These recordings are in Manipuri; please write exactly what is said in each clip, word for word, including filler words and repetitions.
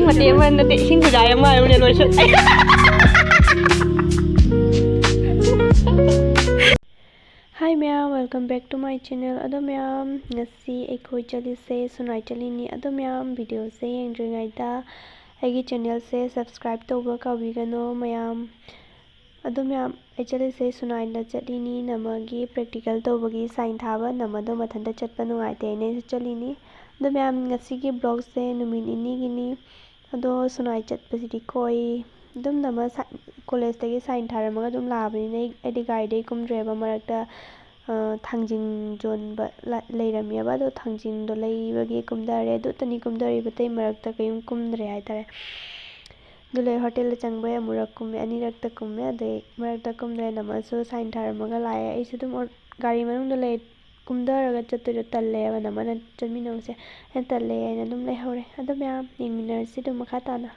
ꯃꯇꯦꯛ ꯑꯃ ꯅꯠꯇꯦ, ꯏꯁꯤꯡ ꯈꯨꯖꯥꯏ ꯑꯃ ꯍꯥꯏꯕꯅꯦ, ꯂꯣꯏꯁꯨ꯫ Hi ꯃꯌꯥꯝ, welcome back to my channel. ꯑꯗꯣ ꯃꯌꯥꯝ, ꯉꯁꯤ ꯑꯩꯈꯣꯏ ꯆꯠꯂꯤꯁꯦ ꯁꯨꯅꯥꯏ ꯆꯠꯂꯤꯅꯤ꯫ ꯑꯗꯣ ꯃꯌꯥꯝ, ꯚꯤꯗꯤꯑꯣꯁꯦ ꯌꯦꯡꯗ꯭ꯔꯤꯉꯩꯗ ꯑꯩꯒꯤ ꯆꯦꯅꯦꯜꯁꯦ ꯁꯕꯁꯀ꯭ꯔꯥꯏꯕ ꯇꯧꯕ ꯀꯥꯎꯕꯤꯒꯅꯣ ꯃꯌꯥꯝ꯫ ꯑꯗꯣ ꯃꯌꯥꯝ, ꯑꯩ ꯆꯠꯂꯤꯁꯦ ꯁꯨꯅꯥꯏꯗ ꯆꯠꯂꯤꯅꯤ꯫ ꯅꯃꯒꯤ ꯄ꯭ꯔꯦꯛꯇꯤꯀꯦꯜ ꯇꯧꯕꯒꯤ ꯁꯥꯏꯟ ꯊꯥꯕ, ꯅꯃꯗꯣ ꯃꯊꯟꯇ ꯆꯠꯄ ꯅꯨꯡꯉꯥꯏꯇꯦ ꯍꯥꯏꯅ ꯑꯩꯁꯨ ꯆꯠꯂꯤꯅꯤ꯫ ꯑꯗꯣ ꯃꯌꯥꯝ, ꯉꯁꯤꯒꯤ ꯕ꯭ꯂꯣꯒꯁꯦ ꯅꯨꯃꯤꯠ ꯅꯤꯅꯤꯒꯤꯅꯤ꯫ ꯑꯗꯣ ꯁꯨꯅꯥꯏ ꯆꯠꯄꯁꯤꯗꯤ ꯀꯣꯏ ꯑꯗꯨꯝ ꯅꯃ ꯁꯥ-, ꯀꯣꯂꯦꯖꯇꯒꯤ ꯁꯥꯏꯟ ꯊꯥꯔꯝꯃꯒ ꯑꯗꯨꯝ ꯂꯥꯛꯑꯕꯅꯤꯅ ꯑꯩ, ꯑꯩꯗꯤ ꯒꯥꯔꯤꯗꯒꯤ ꯀꯨꯝꯗ꯭ꯔꯦꯕ꯫ ꯃꯔꯛꯇ, ꯑ, ꯊꯥꯡꯖꯤꯡ ꯌꯣꯟꯕ ꯂ-, ꯂꯩꯔꯝꯃꯦꯕ꯫ ꯑꯗꯣ ꯊꯥꯡꯖꯤꯡꯗꯣ ꯂꯩꯕꯒꯤ ꯀꯨꯝꯊꯔꯦ꯫ ꯑꯗꯨꯇꯅꯤ ꯀꯨꯝꯊꯔꯤꯕ, ꯑꯇꯩ ꯃꯔꯛꯇ ꯀꯩꯝ ꯀꯨꯝꯗ꯭ꯔꯦ ꯍꯥꯏꯇꯥꯔꯦ꯫ ꯑꯗꯨ ꯂꯩ ꯍꯣꯇꯦꯜꯗ ꯆꯪꯕꯩ ꯑꯃꯨꯔꯛ ꯀꯨꯝꯃꯦ, ꯑꯅꯤꯔꯛꯇ ꯀꯨꯝꯃꯦ꯫ ꯑꯗꯩ ꯃꯔꯛꯇ ꯀꯨꯝꯗ꯭ꯔꯦ, ꯅꯃꯁꯨ ꯁꯥꯏꯟ ꯊꯥꯔꯝꯃꯒ ꯂꯥꯛꯑꯦ꯫ ꯑꯩꯁꯨ ꯑꯗꯨꯝ ꯑꯣ-, ꯒꯥꯔꯤ ꯃꯅꯨꯡꯗ ꯂꯩ, ꯀꯨꯝꯊꯔꯒ ꯆꯠꯇꯣꯏꯗꯣ ꯇꯜꯂꯦꯕ, ꯅꯃꯅ ꯆꯠꯃꯤꯟꯅꯧꯁꯦ꯫ ꯑꯩꯅ ꯇꯜꯂꯦ ꯍꯥꯏꯅ ꯑꯗꯨꯝ ꯂꯩꯍꯧꯔꯦ꯫ ꯑꯗꯣ ꯃꯌꯥꯝ ꯌꯦꯡꯃꯤꯟꯅꯔꯁꯤ ꯑꯗꯨꯝ ꯃꯈꯥ ꯇꯥꯅ꯫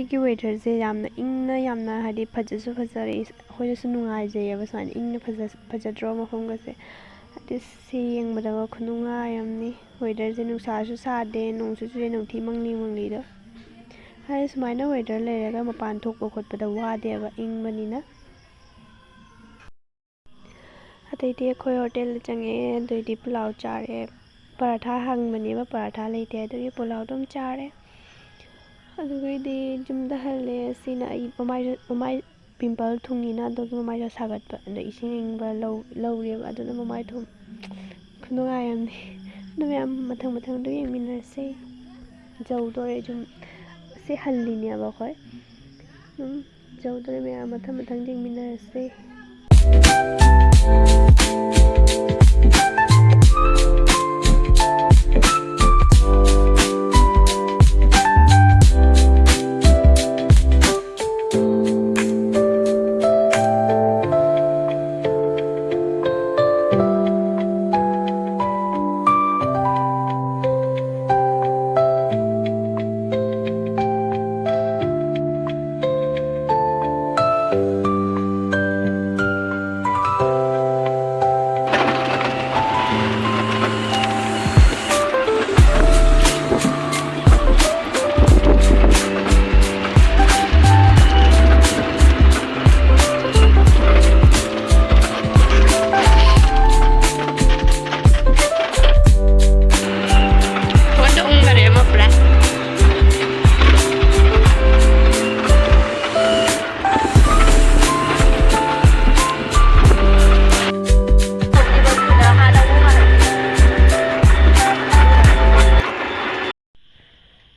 ꯁꯤꯒꯤ ꯋꯦꯗꯔꯁꯦ ꯌꯥꯝꯅ ꯏꯪꯅ, ꯌꯥꯝꯅ ꯍꯥꯏꯗꯤ ꯐꯖꯁꯨ ꯐꯖꯔꯦ, ꯑꯩꯈꯣꯏꯗꯁꯨ ꯅꯨꯡꯉꯥꯏꯖꯩꯌꯦꯕ ꯁꯨꯃꯥꯏꯅ ꯏꯪꯅ ꯐꯖ-, ꯐꯖꯗ꯭ꯔꯣ ꯃꯐꯝꯒꯁꯦ? ꯍꯥꯏꯗꯤ ꯁꯤ ꯌꯦꯡꯕꯗꯒ ꯈꯨꯅꯨꯡꯉꯥꯏ ꯑꯃꯅꯤ꯫ ꯋꯦꯗꯔꯁꯦ ꯅꯨꯡꯁꯥꯁꯨ ꯁꯥꯗꯦ, ꯅꯣꯡꯁꯨ ꯆꯨꯗꯦ, ꯅꯨꯡꯊꯤ ꯃꯪꯂꯤ ꯃꯪꯂꯤꯗꯣ꯫ ꯍꯥꯏꯗꯤ ꯁꯨꯃꯥꯏꯅ ꯋꯦꯗꯔ ꯂꯩꯔꯒ ꯃꯄꯥꯟ ꯊꯣꯛꯄ ꯈꯣꯠꯄꯗ ꯋꯥꯗꯦꯕ, ꯏꯪꯕꯅꯤꯅ꯫ ꯑꯇꯩꯗꯤ ꯑꯩꯈꯣꯏ ꯍꯣꯇꯦꯜꯗ ꯆꯪꯉꯛꯑꯦ, ꯑꯗꯩꯗꯤ ꯄꯨꯂꯥꯎ ꯆꯥꯔꯦ꯫ ꯄꯔꯥꯊꯥ ꯍꯪꯕꯅꯦꯕ, ꯄꯔꯥꯊꯥ ꯂꯩꯇꯦ, ꯑꯗꯨꯒꯤ ꯄꯨꯂꯥꯎ ꯑꯗꯨꯝ ꯆꯥꯔꯦ꯫ ꯑꯗꯨꯒꯩꯗꯤ ꯌꯨꯝꯗ ꯍꯜꯂꯦ꯫ ꯁꯤꯅ ꯑꯩ ꯃꯃꯥꯏꯁꯨ, ꯃꯃꯥꯏ ꯄꯤꯝꯄꯜ ꯊꯨꯡꯉꯤꯅ ꯑꯗꯨꯒꯤ ꯃꯃꯥꯏꯁꯨ ꯁꯥꯒꯠꯄ꯫ ꯑꯗꯣ ꯏꯁꯤꯡ ꯑꯏꯪꯕ ꯂꯧ-, ꯂꯧꯔꯦꯕ꯫ ꯑꯗꯨꯅ ꯃꯃꯥꯏ ꯊꯨꯝ ꯈꯨꯅꯨꯡꯉꯥꯏ ꯑꯃꯅꯤ꯫ ꯑꯗꯨ ꯃꯌꯥꯝ ꯃꯊꯪ ꯃꯊꯪꯗꯣ ꯌꯦꯡꯃꯤꯟꯅꯔꯁꯦ꯫ ꯌꯧꯗꯣꯔꯦ ꯌꯨꯝ꯫ ꯁꯤ ꯍꯜꯂꯤꯅꯦꯕ ꯑꯩꯈꯣꯏ꯫ ꯑꯗꯨꯝ ꯌꯧꯗꯣꯔꯦ ꯃꯌꯥꯝ, ꯃꯊꯪ ꯃꯊꯪ ꯌꯦꯡꯃꯤꯟꯅꯔꯁꯦ꯫ ꯐꯣꯟꯗꯣ ꯎꯪꯈꯔꯦ ꯑꯃ ꯄꯨꯔꯥ꯫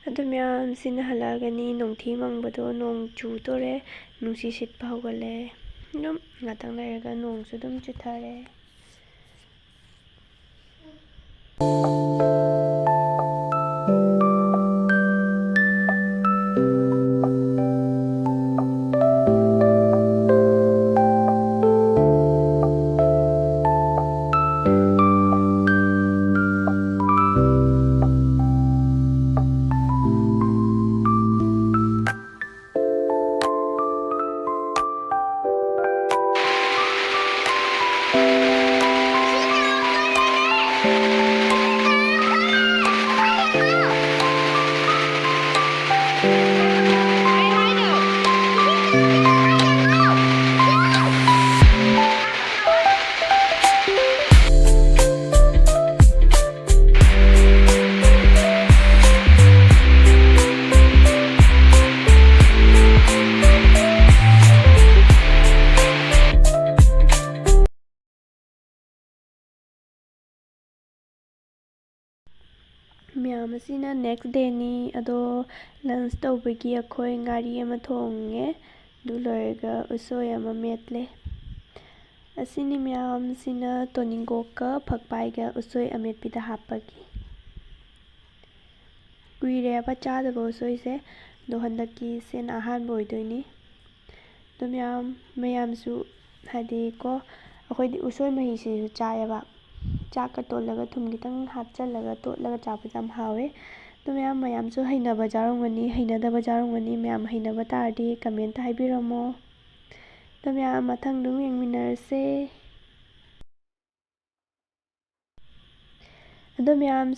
ꯑꯗꯨ ꯃꯌꯥꯝꯁꯤꯅ ꯍꯜꯂꯛꯑꯒꯅꯤ꯫ ꯅꯣꯡꯊꯤ ꯃꯪꯕꯗꯣ ꯅꯣꯡ ꯆꯨꯗꯣꯔꯦ, ꯅꯨꯡꯁꯤꯠ ꯁꯤꯠꯄ ꯍꯧꯒꯠꯂꯦ꯫ ꯑꯗꯨꯝ ꯉꯥꯛꯇꯪ ꯂꯩꯔꯒ ꯅꯣꯡꯁꯨ ꯑꯗꯨꯝ ꯆꯨꯊꯔꯦ꯫ ꯃꯌꯥꯝ, ꯑꯁꯤꯅ next dayꯅꯤ꯫ ꯑꯗꯣ lunch ꯇꯧꯕꯒꯤ ꯑꯩꯈꯣꯏ ꯉꯥꯔꯤ ꯑꯃ ꯊꯣꯡꯉꯦ꯫ ꯑꯗꯨ ꯂꯣꯏꯔꯒ ꯎꯁꯣꯏ ꯑꯃ ꯃꯦꯠꯂꯦ꯫ ꯑꯁꯤꯅꯤ ꯃꯌꯥꯝꯁꯤꯅ ꯇꯣꯅꯤꯡꯀꯣꯛꯀ ꯐꯛꯄꯥꯏꯒ ꯎꯁꯣꯏ ꯑꯃꯦꯠꯄꯤꯗ ꯍꯥꯞꯄꯒꯤ꯫ ꯀꯨꯏꯔꯦꯕ ꯆꯥꯗꯕ ꯎꯁꯣꯏꯁꯦ, ꯑꯗꯣ ꯍꯟꯗꯛꯀꯤ ꯁꯤꯅ ꯑꯍꯥꯟꯕ ꯑꯣꯏꯗꯣꯏꯅꯤ꯫ ꯑꯗꯣ ꯃꯌꯥꯝ, ꯃꯌꯥꯝꯁꯨ ꯍꯥꯏꯗꯤ ꯀꯣ, ꯑꯩꯈꯣꯏꯗꯤ ꯎꯁꯣꯏ ꯃꯍꯤꯁꯤꯁꯨ ꯆꯥꯏꯌꯦꯕ꯫ ꯆꯥꯛꯀ ꯇꯣꯠꯂꯒ ꯊꯨꯝ ꯈꯤꯇꯪ ꯍꯥꯞꯆꯜꯂꯒ ꯇꯣꯠꯂꯒ ꯆꯥꯕꯁꯦ ꯌꯥꯝ ꯍꯥꯎꯋꯦ꯫ ꯑꯗꯣ ꯃꯌꯥꯝ, ꯃꯌꯥꯝꯁꯨ ꯍꯩꯅꯕ ꯌꯥꯎꯔꯝꯒꯅꯤ, ꯍꯩꯅꯗꯕ ꯌꯥꯎꯔꯝꯒꯅꯤ꯫ ꯃꯌꯥꯝ ꯍꯩꯅꯕ ꯇꯥꯔꯗꯤ comment ꯍꯥꯏꯕꯤꯔꯝꯃꯣ꯫ ꯑꯗꯣ ꯃꯌꯥꯝ ꯃꯊꯪ ꯑꯗꯨꯝ ꯌꯦꯡꯃꯤꯟꯅꯔꯁꯦ꯫ ꯑꯗꯣ ꯃꯌꯥꯝ,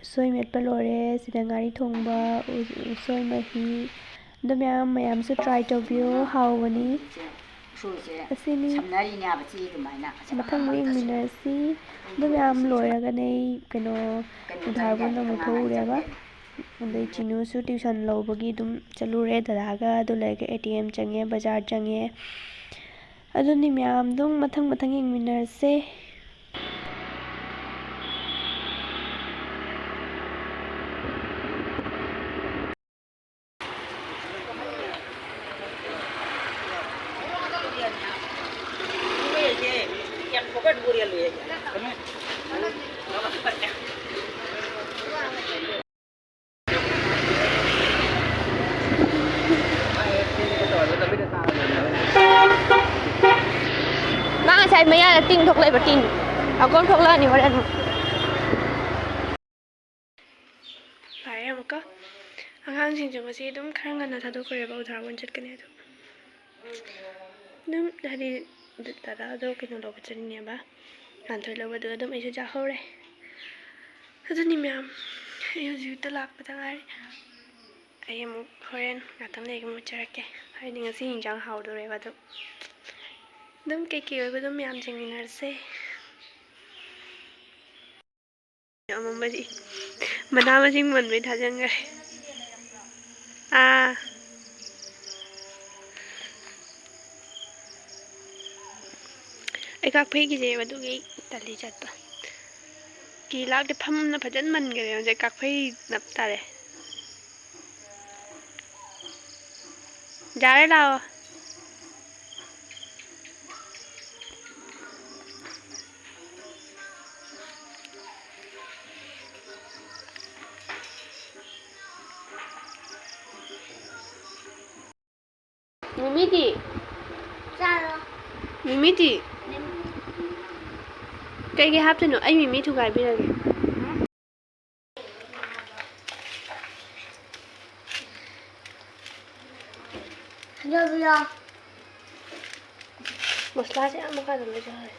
ꯎꯁꯣꯏ ꯃꯦꯠꯄ ꯂꯣꯏꯔꯦ꯫ ꯁꯤꯗ ꯉꯥꯔꯤ ꯊꯣꯡꯕ, ꯎ-, ꯎꯁꯣꯏ ꯃꯍꯤ꯫ ꯑꯗꯣ ꯃꯌꯥꯝ, ꯃꯌꯥꯝꯁꯨ try ꯇꯧꯕꯤꯌꯣ, ꯍꯥꯎꯕꯅꯤ꯫ ꯎꯁꯣꯏꯁꯦ ꯑꯁꯤꯅꯤ꯫ ꯁꯝꯅꯔꯤꯅꯦ ꯍꯥꯏꯕ, ꯆꯦ ꯑꯗꯨꯃꯥꯏꯅ꯫ ꯃꯊꯪ ꯑꯃꯨꯛ ꯌꯦꯡꯃꯤꯟꯅꯔꯁꯤ꯫ ꯑꯗꯣ ꯃꯌꯥꯝ ꯂꯣꯏꯔꯒꯅꯦ ꯑꯩ ꯀꯩꯅꯣ, ꯀꯩꯅꯣ ꯎꯙꯥꯔꯒꯣꯟꯗ ꯑꯃꯨꯛ ꯊꯣꯛꯎꯔꯦꯕ꯫ ꯑꯗꯩ ꯆꯤꯅꯨꯁꯨ tuition ꯂꯧꯕꯒꯤ ꯑꯗꯨꯝ ꯆꯠꯂꯨꯔꯦ ꯗꯗꯥꯒ꯫ ꯑꯗꯨ ꯂꯣꯏꯔꯒ ATM ꯆꯪꯉꯦ, ꯕꯖꯥꯔ ꯆꯪꯉꯦ꯫ ꯑꯗꯨꯅꯤ ꯃꯌꯥꯝ, ꯑꯗꯨꯝ ꯃꯊꯪ ꯃꯊꯪ ꯌꯦꯡꯃꯤꯟꯅꯔꯁꯦ꯫ ꯃꯥ ꯉꯁꯥꯏ ꯃꯌꯥꯗ ꯇꯤꯡ ꯊꯣꯛ ꯂꯩꯕ, ꯇꯤꯡ꯫ ꯑꯀꯣꯟ ꯊꯣꯛꯂꯛꯑꯅꯤ ꯍꯣꯔꯦꯟ ꯑꯃꯨꯛ꯫ ꯐꯔꯦ ꯑꯃꯨꯛꯀ꯫ ꯑꯉꯥꯡꯁꯤꯡꯁꯨ ꯉꯁꯤ ꯑꯗꯨꯝ ꯈꯔ ꯉꯟꯅ ꯊꯥꯗꯣꯛꯈ꯭ꯔꯦꯕ, ꯎꯙꯥꯔꯒꯣꯟ ꯆꯠꯀꯅꯤ ꯑꯗꯣ꯫ ꯑꯗꯨꯝ ꯍꯥꯏꯗꯤ ꯑꯗꯨ ꯗꯗꯥꯗꯣ ꯀꯩꯅꯣ ꯂꯧꯕ ꯆꯠꯂꯤꯅꯦꯕ, ꯉꯥꯟꯊꯣꯏ ꯂꯧꯕ, ꯑꯗꯨꯒ ꯑꯗꯨꯝ ꯑꯩꯁꯨ ꯆꯥꯍꯧꯔꯦ꯫ ꯑꯗꯨꯅꯤ ꯃꯌꯥꯝ, ꯑꯩ ꯍꯧꯖꯤꯛꯇ ꯂꯥꯛꯄꯗ ꯉꯥꯏꯔꯤ꯫ ꯑꯩ ꯑꯃꯨꯛ ꯍꯣꯔꯦꯟ ꯉꯥꯛꯇꯪ ꯂꯩꯔꯒ ꯑꯃꯨꯛ ꯆꯠꯂꯛꯀꯦ, ꯍꯥꯏꯗꯤ ꯉꯁꯤ ꯏꯟꯖꯥꯡ ꯍꯥꯎꯗꯣꯔꯦꯕ꯫ ꯑꯗꯨꯝ, ꯑꯗꯨꯝ ꯀꯩꯀꯩ ꯑꯣꯏꯕ ꯑꯗꯨꯝ ꯃꯌꯥꯝ ꯌꯦꯡꯃꯤꯟꯅꯔꯁꯦ꯫ ꯑꯃꯝꯕꯁꯤ ꯃꯅꯥ ꯃꯁꯤꯡ ꯃꯟꯕꯩ ꯊꯥꯖꯤꯟꯈ꯭ꯔꯦ꯫ ꯑꯥ꯫ ꯑꯩ ꯀꯥꯛꯐꯩꯒꯤꯁꯦ ꯑꯗꯨꯒꯤ ꯇꯜꯂꯤ ꯆꯠꯄ꯫ ꯀꯤ ꯂꯥꯛꯇꯦ, ꯐꯝꯅ ꯐꯖꯅ ꯃꯟꯈ꯭ꯔꯦ꯫ ꯍꯧꯖꯤꯛ ꯀꯥꯛꯐꯩ ꯅꯞ ꯇꯥꯔꯦ꯫ ꯌꯥꯔꯦ, ꯂꯥꯛꯑꯣ꯫ ꯃꯤꯃꯤꯗꯤ? ꯆꯥꯔꯣ꯫ ꯃꯤꯃꯤꯗꯤ? ꯃꯤꯃꯤ꯫ ꯀꯩꯀꯩ ꯍꯥꯞꯇꯣꯏꯅꯣ? ꯑꯩ ꯃꯤꯃꯤ ꯊꯨꯒꯥꯏꯕꯤꯔꯒꯦ꯫ ꯌꯥꯎꯕꯤꯌꯣ꯫ ꯃꯁꯂꯥꯁꯦ ꯌꯥꯝ ꯃꯈꯥꯗ ꯂꯣꯏ ꯆꯥꯔꯦ꯫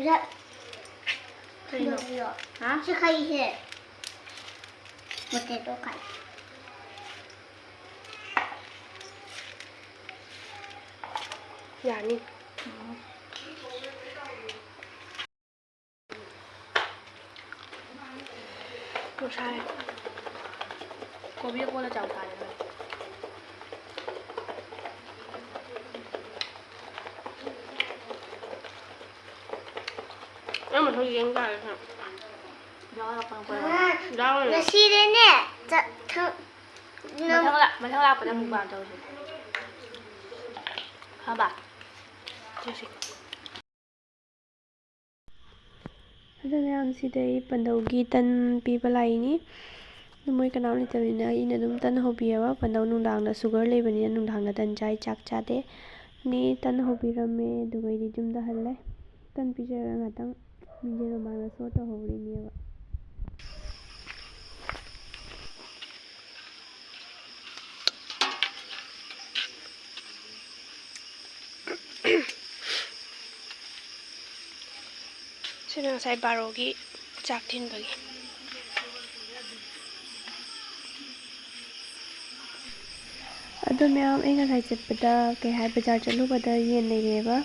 ꯌꯥ-, ꯀꯩꯅꯣ? ꯌꯥꯎꯕꯤꯌꯣ꯫ ꯍꯥ? ꯁꯤ ꯈꯥꯏꯁꯦ꯫ ꯄꯣꯇꯦꯇꯣ ꯈꯥꯏ꯫ ꯌꯥꯅꯤ꯫ ꯎꯝ꯫ ꯉꯁꯥꯏ ꯀꯣꯕꯤ ꯀꯣꯟꯅ ꯆꯥꯎ ꯇꯥꯔꯦ꯫ ꯅꯪ ꯃꯊꯪ ꯌꯦꯡ ꯇꯥꯔꯦ ꯈꯪ꯫ ꯌꯥꯎꯔꯛꯄꯅ ꯀꯣꯟꯅ꯫ ꯌꯥꯎꯔꯦ꯫ ꯉꯁꯤꯗꯤꯅꯦ, ꯆ-, ꯊ-, ꯃꯊꯪ ꯂꯥꯛ-, ꯃꯊꯪ ꯂꯥꯛꯄꯗ ꯃꯨꯛꯕꯥꯡ ꯇꯧꯁꯦ꯫ ꯈꯪꯉꯕ? ꯇꯧꯁꯦ꯫ ꯑꯗꯨꯅ ꯁꯤꯗ ꯑꯩ ꯄꯟꯗꯧꯒꯤ ꯇꯟ ꯄꯤꯕ ꯂꯥꯛꯏꯅꯤ꯫ ꯑꯗꯨ ꯃꯣꯏ ꯀꯅꯥꯝ ꯂꯩꯇꯕꯅꯤꯅ ꯑꯩꯅ ꯑꯗꯨꯝ ꯇꯟ ꯍꯧꯕꯤꯑꯕ꯫ ꯄꯟꯗꯧ ꯅꯨꯡꯗꯥꯡꯗ ꯁꯨꯒꯔ ꯂꯩꯕꯅꯤꯅ ꯅꯨꯡꯗꯥꯡꯗ ꯇꯟ ꯆꯥꯏ, ꯆꯥꯛ ꯆꯥꯗꯦ꯫ ꯅꯦ ꯇꯟ ꯍꯧꯕꯤꯔꯝꯃꯦ, ꯑꯗꯨꯒ ꯑꯩꯗꯤ ꯌꯨꯝꯗ ꯍꯜꯂꯦ꯫ ꯇꯟ ꯄꯤꯖꯔꯒ ꯉꯥꯛꯇꯪ ꯃꯤꯡꯖꯦꯜ ꯃꯃꯥꯡꯗ ꯁꯣ ꯇꯧꯍꯧꯔꯤꯅꯦꯕ꯫ ꯁꯤꯅ ꯉꯁꯥꯏ ꯕꯥꯔꯣꯒꯤ ꯆꯥꯛ ꯊꯤꯟꯕꯒꯤ꯫ ꯑꯗꯣ ꯃꯌꯥꯝ, ꯑꯩ ꯉꯁꯥꯏ ꯆꯠꯄꯗ, ꯀꯩ ꯍꯥꯏ, ꯕꯖꯥꯔ ꯆꯠꯂꯨꯕꯗ ꯌꯦꯟ ꯂꯩꯔꯛꯑꯦꯕ꯫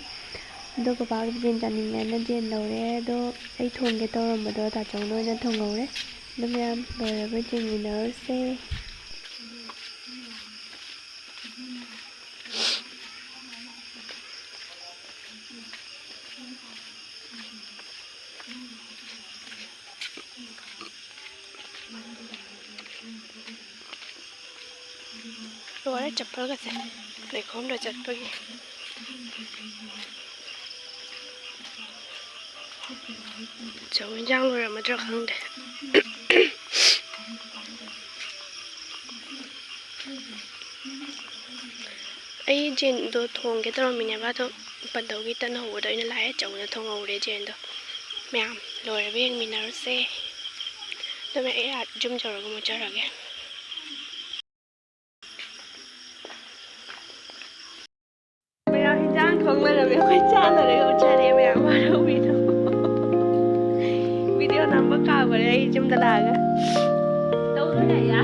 ꯑꯗꯣ ꯕꯕꯥꯒꯤ ꯌꯦꯟ ꯆꯥꯅꯤꯡꯉꯦꯅ ꯌꯦꯟ ꯂꯧꯔꯦ꯫ ꯑꯗꯣ ꯑꯩ ꯊꯣꯡꯒꯦ ꯇꯧꯔꯝꯕꯗꯣ ꯇꯥꯆꯧꯅ ꯑꯣꯏꯅ ꯊꯣꯡꯍꯧꯔꯦ꯫ ꯑꯗꯣ ꯃꯌꯥꯝ, ꯂꯣꯏꯔꯕ ꯌꯦꯡꯃꯤꯟꯅꯔꯨꯁꯦ꯫ ꯂꯣꯏꯔꯦ ꯆꯄꯜꯒꯁꯦ, ꯂꯩꯈꯣꯝꯗ ꯆꯠꯄꯒꯤ꯫ ꯆꯧ ꯏꯟꯖꯥꯡ ꯂꯣꯏꯔꯝꯃꯗ꯭ꯔꯥ ꯈꯪꯗꯦ꯫ ꯑꯩ ꯖꯦꯟꯗꯣ ꯊꯣꯡꯒꯦ ꯇꯧꯔꯝꯃꯤꯅꯦꯕ, ꯑꯗꯣ ꯄꯟꯗꯧꯒꯤ ꯇꯟ ꯍꯧꯕꯗ ꯑꯣꯏꯅ ꯂꯥꯛꯑꯦ꯫ ꯆꯧꯅ ꯊꯣꯡꯍꯧꯔꯦ ꯖꯦꯟꯗꯣ꯫ ꯃꯌꯥꯝ, ꯂꯣꯏꯔꯕ ꯌꯦꯡꯃꯤꯟꯅꯔꯨꯁꯦ꯫ ꯑꯗꯨꯅ ꯑꯩ ꯑꯥ ꯌꯨꯝ ꯌꯧꯔꯒ ꯑꯃꯨꯛ ꯆꯠꯂꯒꯦ꯫ ꯃꯌꯥꯝ ꯍꯤꯟꯖꯥꯡ ꯊꯣꯡ ꯂꯩꯔꯝꯃꯦ, ꯑꯩꯈꯣꯏ ꯆꯥꯅꯔꯦ, ꯎꯠꯆꯔꯦ ꯃꯌꯥꯝ ꯋꯥꯔꯧꯕꯤꯅꯣ꯫ ꯚꯤꯗꯤꯑꯣ ꯅꯝꯕ ꯀꯥꯎꯈꯔꯦ ꯑꯩ ꯌꯨꯝꯗ ꯂꯥꯛꯑꯒ꯫ ꯇꯧꯔꯣꯏ ꯌꯥ꯫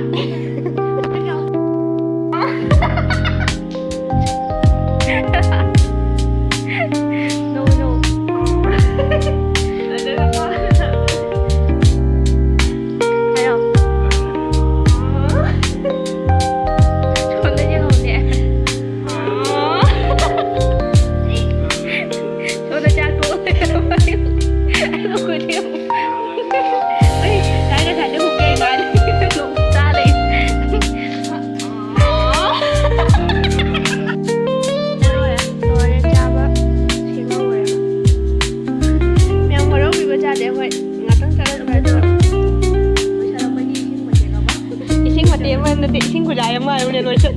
No, no. ꯍꯥꯏꯌꯣ꯫ ꯁꯣꯝꯗ ꯌꯦꯡꯍꯧꯁꯦ꯫ ꯁꯣꯝꯗ ꯆꯥꯛ ꯇꯣꯛꯑ ꯂꯩꯔꯝꯕ꯫ ꯑꯩ ꯉꯁꯥꯏꯗꯩ ꯍꯨꯛ ꯌꯦꯡ ꯉꯥꯏ꯫ ꯅꯣꯡ ꯆꯥ ꯂꯩ꯫ ꯂꯣꯏꯔꯦ, ꯂꯣꯏꯔꯦ ꯆꯥꯕ꯫ ꯁꯤ ꯂꯣꯏꯔꯦ꯫ ꯃꯌꯥꯝ ꯋꯥꯔꯧꯕꯤꯕ ꯌꯥꯗꯦ ꯑꯩꯈꯣꯏ꯫ ꯉꯥꯛꯇꯪ ꯆꯠꯂꯁꯤꯔ ꯑꯗꯨꯒ꯫ ꯏꯁꯤꯡ ꯃꯇꯦꯛ ꯑꯃ ꯅꯠꯇꯦ, ꯏꯁꯤꯡ ꯈꯨꯖꯥꯏ ꯑꯃ ꯍꯥꯏꯕꯅꯦ ꯂꯣꯏꯁꯤꯜ-,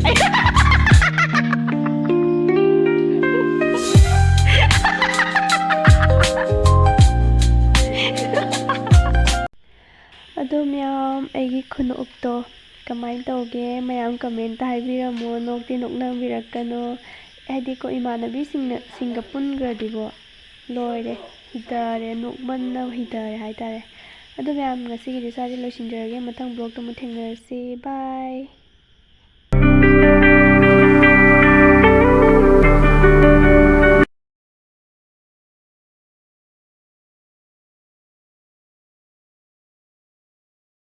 ꯑꯗꯣ ꯃꯌꯥꯝ, ꯑꯩꯒꯤ ꯈꯨꯅꯣꯛꯇꯣ ꯀꯃꯥꯏꯅ ꯇꯧꯒꯦ? ꯃꯌꯥꯝ ꯀꯃꯦꯟꯇ ꯍꯥꯏꯕꯤꯔꯝꯃꯣ, ꯅꯣꯛꯇꯤ ꯅꯣꯛꯅꯕꯤꯔꯛꯀꯅꯣ꯫ ꯍꯥꯏꯗꯤꯀꯣ, ꯏꯃꯥꯟꯅꯕꯤꯁꯤꯡꯅ, ꯁꯤꯡꯒ ꯄꯨꯟꯈ꯭ꯔꯗꯤꯀꯣ, ꯂꯣꯏꯔꯦ꯫ ꯍꯩꯇꯔꯦ, ꯅꯣꯛꯃꯟꯅ ꯍꯩꯇꯔꯦ ꯍꯥꯏꯇꯥꯔꯦ꯫ ꯑꯗꯨ ꯃꯌꯥꯝ, ꯉꯁꯤꯒꯤꯗꯤ ꯁ꯭ꯋꯥꯏꯗ ꯂꯣꯏꯁꯤꯟꯖꯔꯒꯦ꯫ ꯃꯊꯪ vlogꯇ ꯑꯃꯨꯛ ꯊꯦꯡꯅꯔꯁꯤ꯫ Bye꯫